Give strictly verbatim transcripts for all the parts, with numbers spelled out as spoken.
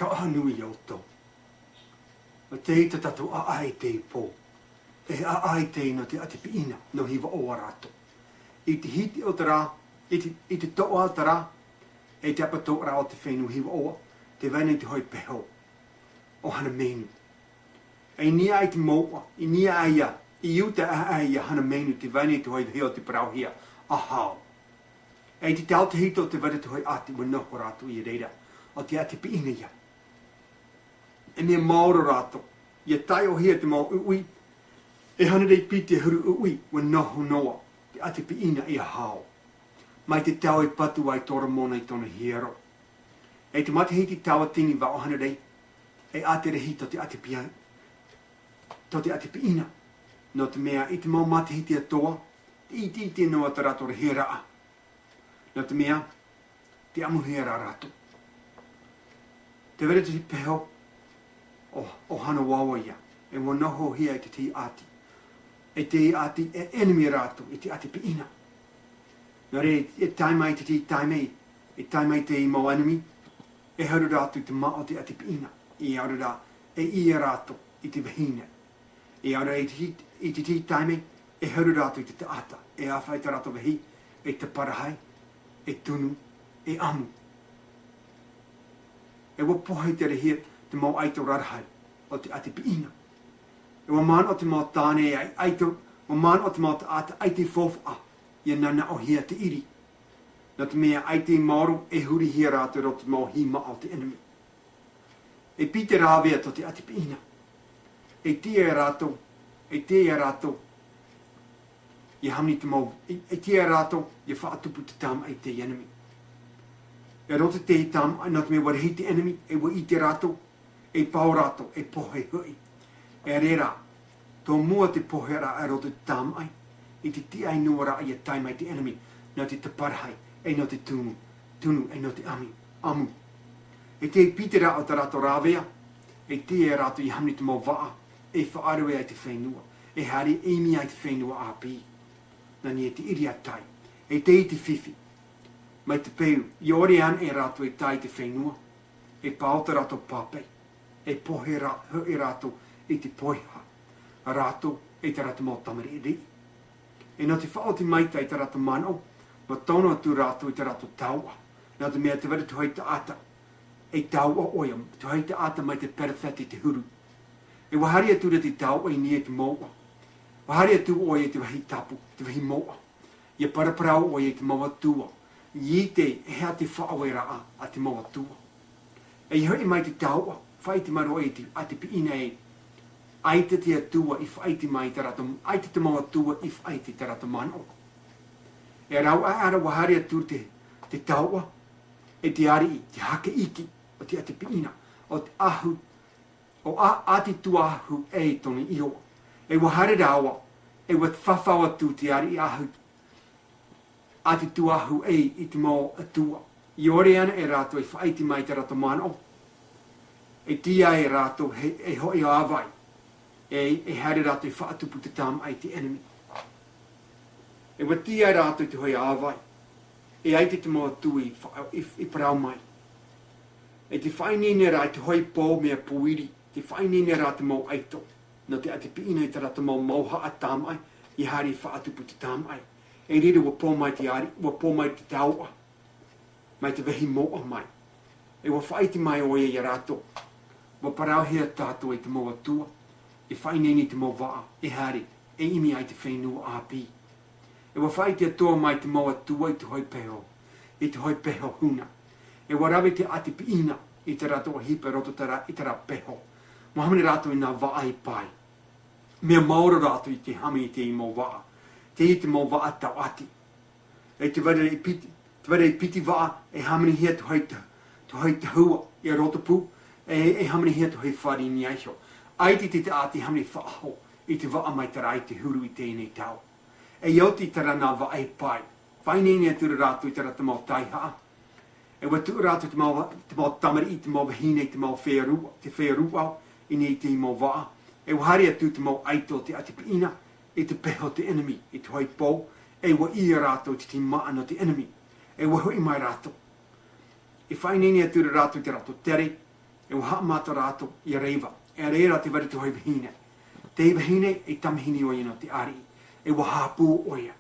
Faʻahanahana ʻoutou. ʻO tei tā tātou ʻāʻai i teie pō. E ʻāʻai teie nō te ʻati piʻina, nō Hivaʻoa rātou. I te hiti o te rā, i te, i te toʻa o te rā, e te ʻāpōsetolo o te fenua Hivaʻoa, tē vai nei te hōʻē peho. ʻO Hana Menu. E i niʻa i te mouʻa, i niʻa ia, i uta aʻe ia Hana Menu tē vai nei te hōʻē vāhi o te parauhia, ʻa Hao. E i te tau tahito tē vai ra te hōʻē ʻati, ʻua noho rātou i reira, ʻo te ʻati piʻina ia. E mea maoro rātou, ʻia taiʻohia te mau uʻi, e hānere piti e huru uʻi, ʻua noho noa, te ʻati piʻina ia Hao. Mai te tau e patu ai Toromona i tōna hiero. E te matahiti tauatini vaʻu hānere, e ʻātere hia tō te ʻati piʻi-, tō te ʻati piʻina. Nō te mea i te mau matahiti atoʻa, te ʻiteʻite noa tā rātou rahi raʻa. Nō te mea, tē ʻamuhia ra rātou. Tē vai ra te peho, ʻo, ʻo Hana Wawa ia, e ʻua nohohia i te ʻati. E te ʻati, e ʻenemi rātou, i te ʻati piʻina. Nō reira, e tae mai te taime, e tae mai te mau ʻenemi, e haere rātou i te māʻa o te ʻati piʻina, e ʻaore rā, e ʻī rātou i te vahine. E ʻaore rā i te, i te taime, e haere rātou i te taʻata, e ʻāfaʻi tā rātou vāhi, e taparahi, e tunu, e ʻamu. E ʻua pohe te rahi, te mau ʻaito rarahi, o te ʻati piʻina. E ʻua manaʻo te mau tāne, ʻai-, ʻaito, ʻua manaʻo te mau taʻata, ʻaita i faufaʻa, ʻia nānaʻohia te ʻiri. Nō te mea ʻaita i maoro, e hurihia rātou i roto i te mau hīmaʻa o te ʻenemi. E piti rāveʻa tō te ʻati piʻina. E tiʻa ia rātou, e tiʻa ia rātou, ʻia hāmani te mau, e, e tiʻa ia rātou, ʻia faʻatupu te tāmaʻi i te ʻenemi. E roto i te tāmaʻi, nō te mea ʻua rahi te ʻenemi, e ʻua ʻite rātou, e pau rātou, e pohe hoʻi. E reira, tō mua te pohe ra e roto i te tāmaʻi, i te tiʻa noa ra ʻia tae mai te ʻenemi, nō te taparahi, e nō te tunu, tunu, e nō te ʻami, ʻamu. E te piti ra o tā rātou rāveʻa, e tiʻa ia rātou ʻia hāmani te mau vaʻa, e faʻaruʻe ai te fenua, e haere e ʻimi ai te fenua ʻāpī. Nā niʻa i te ʻiri a tai, e te, i te fifi. Mai te peu, ʻia ʻore ana e rātou e tae i te fenua, e pau tā rātou pāpaʻi, e pohe ra-, hoʻi rātou i te poiha, a rātou e tā rātou mau tamariʻi. E nō te faʻaoti maitaʻi i tā rātou manaʻo, ʻua tono atu rātou i tā rātou taoʻa, nō te mea tē vai ra te hōʻē taʻata, e taoʻa ʻoia, te hōʻē taʻata mai te perofeta i te huru. E ʻua haere atu ra te taoʻa i niʻa i te mouʻa. ʻUa haere atu ʻoia i te vāhi tapu, te vāhi mouʻa. ʻIa paraparau ʻoia i te mau atua, ʻia ʻite e aha te faʻaueraʻa a te mau atua. E ʻia hoʻi mai te taoʻa, faʻaʻite mai roa i te, ʻati piʻina ē, ʻaita te atua i faʻaʻite mai i tā rātou, ʻaita te mau atua i faʻaʻite i tā rātou manaʻo. E rāveʻa ra ʻua haere atu te, te taoʻa, e te ariʻi, te haka iʻoa, o te ʻati piʻina, ʻo te ahu, ʻo A-, Ati Tuahu ē tōna iʻoa. E ʻua haere rāua, e ʻua fafau atu te ariʻi ahu, Ati Tuahu ē i te mau atua. ʻIa ʻore ana e rātou e faʻaʻite mai i tā rātou manaʻo. E tiʻa e rātou he, e hōʻē ʻāvae. E, e haere rātou e faʻatupu te tāmaʻi i te ʻenemi. E ʻua tiʻa rātou i te hōʻē ʻāvae. E ʻaita te mau atua i fa-, i, i parau mai. E tē faʻaineine ra i te hōʻē pō mea pōiri, tē faʻaineine ra te mau ʻaito, nō te ʻati piʻina i tā rātou mau mauhaʻa tāmaʻi, ʻia haere faʻatupu te tāmaʻi. E reira ʻua pō mai te ari-, ʻua pō mai te taoʻa, mai te vāhi mouʻa mai. E ʻua faʻaʻite mai ʻoia ia rātou. ʻUa parauhia tātou e te mau atua, e faʻaineine i te mau vaʻa, e haere, e ʻimi ai te fenua ʻāpī. E ʻua faʻaʻite atoʻa mai te mau atua i te hōʻē peho, i te hōʻē peho huna. E ʻua rave te ʻati piʻina i tā rātou ʻohipa i roto i terā, i terā peho. ʻUa hāmani rātou i nā vaʻa e pae. Mea maoro rātou i te hāmani i te mau vaʻa. Teie te mau vaʻa tauʻati. E tē vai ra e piti, tē vai ra e piti vaʻa, e hāmanihia te hōʻē ta-, te hōʻē tahua, i roto pū, e, e hāmanihia te hōʻē fare i niʻa iho. ʻAita te taʻata i hāmani faʻahou i te vaʻa mai terā i te huru i teie nei tau. E ʻia oti terā nā vaʻa e pae. Faʻaineine atu ra rātou i terā te mau taihaʻa. E ʻua tuʻu rātou te mau, te mau tamariʻi, te mau vahine, te mau feiā rū-, te feiā rūʻau, i niʻa i te mau vaʻa. E ʻua haere atu te mau ʻaito o te ʻati piʻina, i te peho o te ʻenemi, i te hōʻē pō, e ʻua ʻī rātou i te timaʻa nō te ʻenemi. E ʻua hoʻi mai rātou. E faʻaineine atu ra rātou i tā rātou tere, e ʻUa haʻamata rātou ia reva. E reira te vārua te hoʻi vahine. Te vahine, e tamahine ʻoia nō te ariʻi. E ʻua haʻapū ʻoia.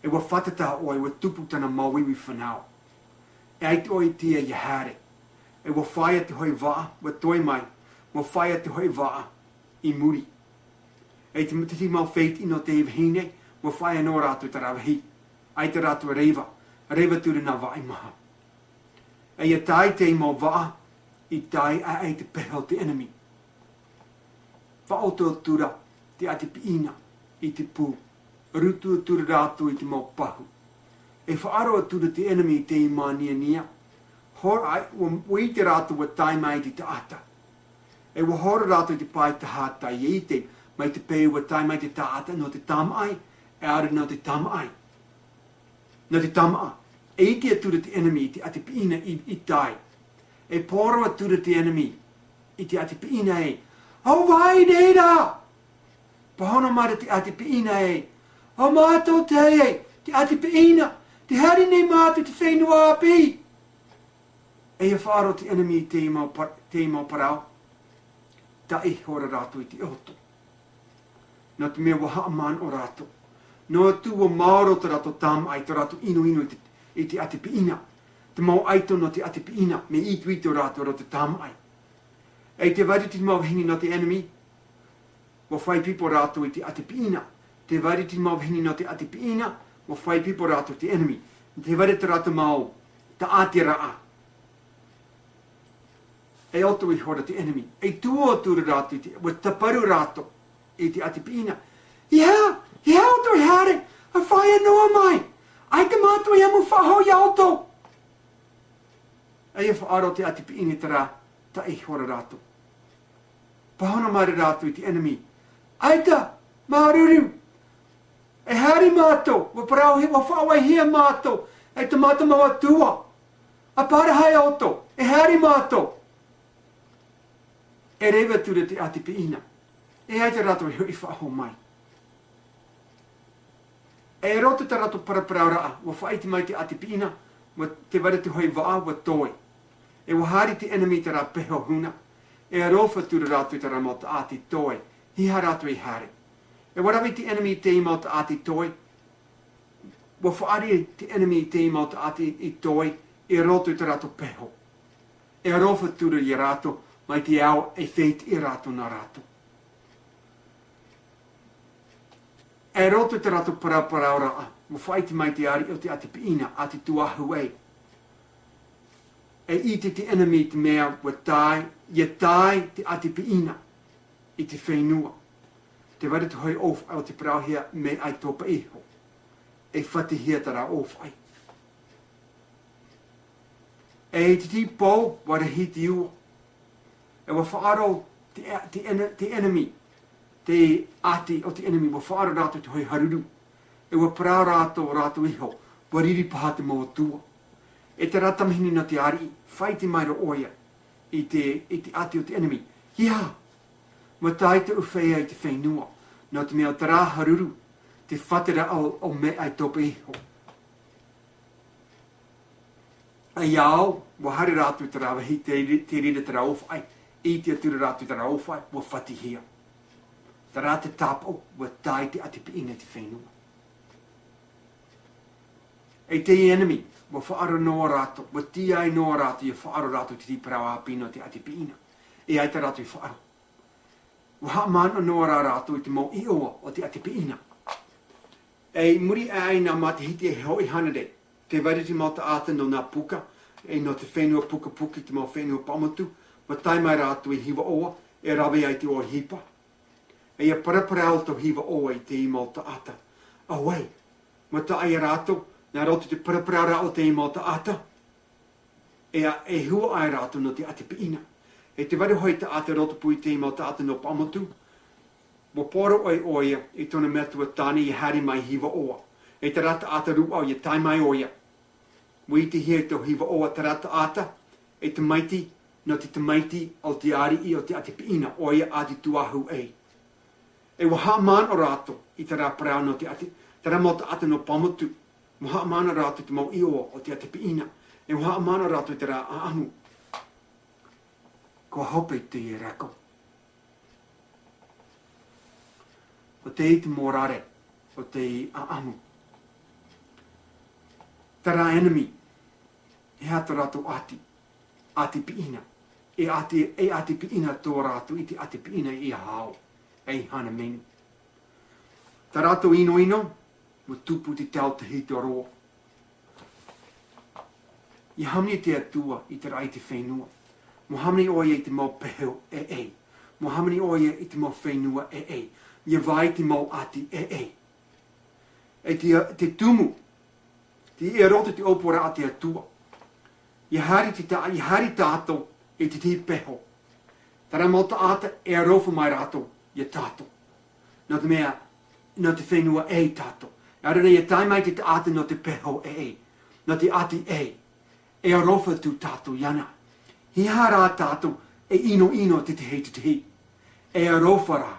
E ʻua fātata ʻoia, ʻua tupu tāna māuiui fānau. E ʻaita ʻoia ia haere. E ʻua fāia te hoʻi vaʻa, ʻua toe mai, ʻua fāia te hoʻi vaʻa i muri. E te, te mau fētiʻi nō te vahine, ʻua fāia nō rātou te rāvehi. ʻAita rātou e reva, reva atu ra nā vaʻa i maha. E ia tae te mau vaʻa, i tae aʻe i te peho o te ʻenemi. Faʻaoti atu ra te ʻati piʻina i te pū, rutu atu ra rātou i te mau pahu. E faʻaroʻo atu ra te ʻenemi i te mau niania. Hora ai, ʻua, ʻua ʻite rātou ʻua tae mai te taʻata. E ʻua hora rātou i te pae taha tā ʻoia i ʻite, mai te peu ʻua tae mai te taʻata nō te tamaʻi, e ʻaore nō te tamaʻi. Nō te tamaʻi, e ʻite atu ra te ʻenemi i te ʻati piʻina i, i tae. E poro atu ra te ʻenemi i te ʻati piʻina ē. ʻO vai nei rā? Pāhono mai ra te ʻati piʻina ē. ʻO mātou teie, te ʻati piʻina, tē haere nei mātou i te fenua ʻāpī. E ia faʻaroʻo te ʻenemi i te mau pa-, te mau parau. Taʻa iho ra rātou i te ʻoto. Nō te mea ʻua haʻamanaʻo rātou. Noa atu ʻua maoro tō rātou tamaʻi, tō rātou ʻinoʻino i te, i te ʻati piʻina. Te mau ʻaito nō te ʻati piʻina, mea itoito rātou i roto i te tamaʻi. E tē vai ra te mau vahine nō te ʻenemi, ʻua fai pipo rātou i te ʻati piʻina. Tē vai ra te mau vahine nō te ʻati piʻina, ʻua fai pipo rātou i te ʻenemi. Tē vai ra tō rātou mau taʻatiraʻa. E ʻoto ihora te ʻenemi. E tuʻu atu ra rātou i te, ʻua tāparu rātou i te ʻati piʻina. E aha, e aha ʻoutou e haere, ʻa fāia noa mai. ʻAita mātou e ʻamu faʻahou ia ʻoutou. E ia faʻaroʻo te ʻati piʻina terā, taʻa ihora rātou. Pāhono mai ra rātou i te ʻenemi. ʻAita, māuruuru. E haere mātou, ʻua parauhia, ʻua faʻaotihia mātou, e te mau atua. ʻA parau hia ʻoutou, e haere mātou. E reva atu ra te ʻati piʻina. E ʻaita rātou e hoʻi faʻahou mai. E roto i tā rātou paraparauraʻa, ʻua faʻaʻite mai te ʻati piʻina, ʻua tē vai ra te hoʻi vaʻa, ʻua toe. E ʻua haere te ʻenemi i terā peho huna. E aroha atu ra rātou i terā mau taʻata i toe. Hiʻo rātou e haere. E ʻua rave te ʻenemi i te mau taʻata i toe. ʻUa fāriʻi te ʻenemi i te mau taʻata i, i toe, i roto i tā rātou peho. E aroha atu ra ia rātou, mai te ao e fētiʻi rātou nā rātou. E roto i tā rātou paraparauraʻa, ʻua faʻaʻite mai te ariʻi o te ʻati piʻina, ʻa te tuahu ē. E ʻite te ʻenemi i te mea, ʻua tae, ia tae te ʻati piʻina. I te fenua. Tē vai ra te hoʻi ʻōfaʻi o tē parauhia mea ʻaitopa iho. E fatihia terā ʻōfaʻi. E i te tīpou, ʻua rahi te ua. E ʻua faʻaroʻo te, te ʻene-, te ʻenemi, te ʻati o te ʻenemi, ʻua faʻaroʻo rātou te hoʻi haruru. E ʻua parau rātou, rātou iho, ʻua riri paha te mau atua. E terā tamahine nō te ariʻi, faʻaʻite mai ra ʻoia i te, i te ʻati o te ʻenemi. Ia, ʻua tae te ʻūfeia i te fenua, nō te mea ʻo terā haruru, te fatiraʻa o, o mea ʻaitopa iho. E ia au, ʻua haere rātou i te rāvehi, tē, tē reira terā ʻōfaʻi, ʻite atu ra rātou i terā ʻōfaʻi, ʻua fatihia. Terā te tāpaʻo, ʻua tae te ʻati piʻina i te fenua. E te ʻenemi, ʻua faʻaroʻo noa rātou, ʻua tīaʻi noa rātou, ia faʻaroʻo rātou te tīparau ʻāpī nō te ʻati piʻina. E ʻaita rātou i faʻaroʻo. ʻUa haʻamanaʻo noa rā rātou i te mau iʻoa o te ʻati piʻina. E i muri aʻe i nā matahiti e hoʻi hānere, tē vai ra te mau taʻata nō nā puka, e nō te fenua pukapuka i te mau fenua Pāmotu, ʻua tae mai rātou i Hiva ʻOa, e rave ai te ʻohipa. E ia paraparau tō Hiva ʻOa i te mau taʻata. Auē, ʻua tae ia rātou, nā roto i te paraparauraʻa o te mau taʻata. E a, e hua ai rātou nō te ʻati piʻina. E tē vai ra hoʻi taʻata rotopū i te mau taʻata nō Pāmotu. ʻUa poro ʻoia, ʻoia, i tōna metua tāne ia haere mai Hiva ʻOa. E terā taʻata rūʻau ia tae mai ʻoia. ʻUa ʻitehia e tō Hiva ʻOa terā taʻata, e tamaiti, nō te tamaiti o te ariʻi o te ʻati piʻina, ʻoia ʻa te tuahu ē. E ʻua haʻamanaʻo rātou i terā parau nō te ʻati, terā mau taʻata nō Pāmotu. ʻUa haʻamanaʻo rātou i te mau iʻoa o te ʻati piʻina. E ʻua haʻamanaʻo rātou i terā ʻāʻamu. Ko hope te rako. ʻO te iti morare, ʻo te ʻaʻamu. Terā enemy, e aha tō rātou ʻati, ʻati piʻina. E ʻati, e ʻati piʻina tō rātou i te ʻati piʻina i hao, ei hana menu. Tā rātou ʻinoʻino, ʻua tupu te tau tahito roa. ʻIa hāmani te Atua i te raʻi i te fenua. ʻUa hāmani ʻoia i te mau peho ʻē ʻē. ʻUa hāmani ʻoia i te mau fenua ʻē ʻē. ʻIa vai te mau ʻati ʻē ʻē. E te, te tumu, te ʻia roto te ʻōpuaraʻa a te Atua. ʻIa haere te ta-, ʻia haere tātou i te tahi peho. Terā mau taʻata e aroha mai rātou iā tātou. Nō te mea, nō te fenua ʻē tātou. ʻAore rā ʻia tae mai te taʻata nō te peho ʻē. Nō te ʻati ʻē. E aroha atu tātou iāna. Hia rā tātou e ʻinoʻino te tahi te tahi. E aroha rā.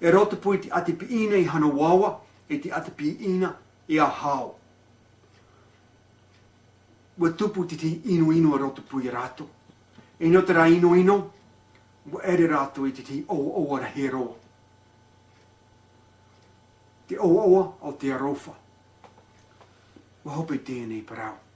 E rotopū i te ʻati piʻina i hana vāvā, i te ʻati piʻina i hao. ʻUa tupu te tahi ʻinoʻino e rotopū iā rātou. E nō terā ʻinoʻino, ʻua ʻere rātou i te tahi ʻoaʻoa rahi roa. Te ʻoaʻoa ʻo te aroha. ʻUa hope teie nei parau.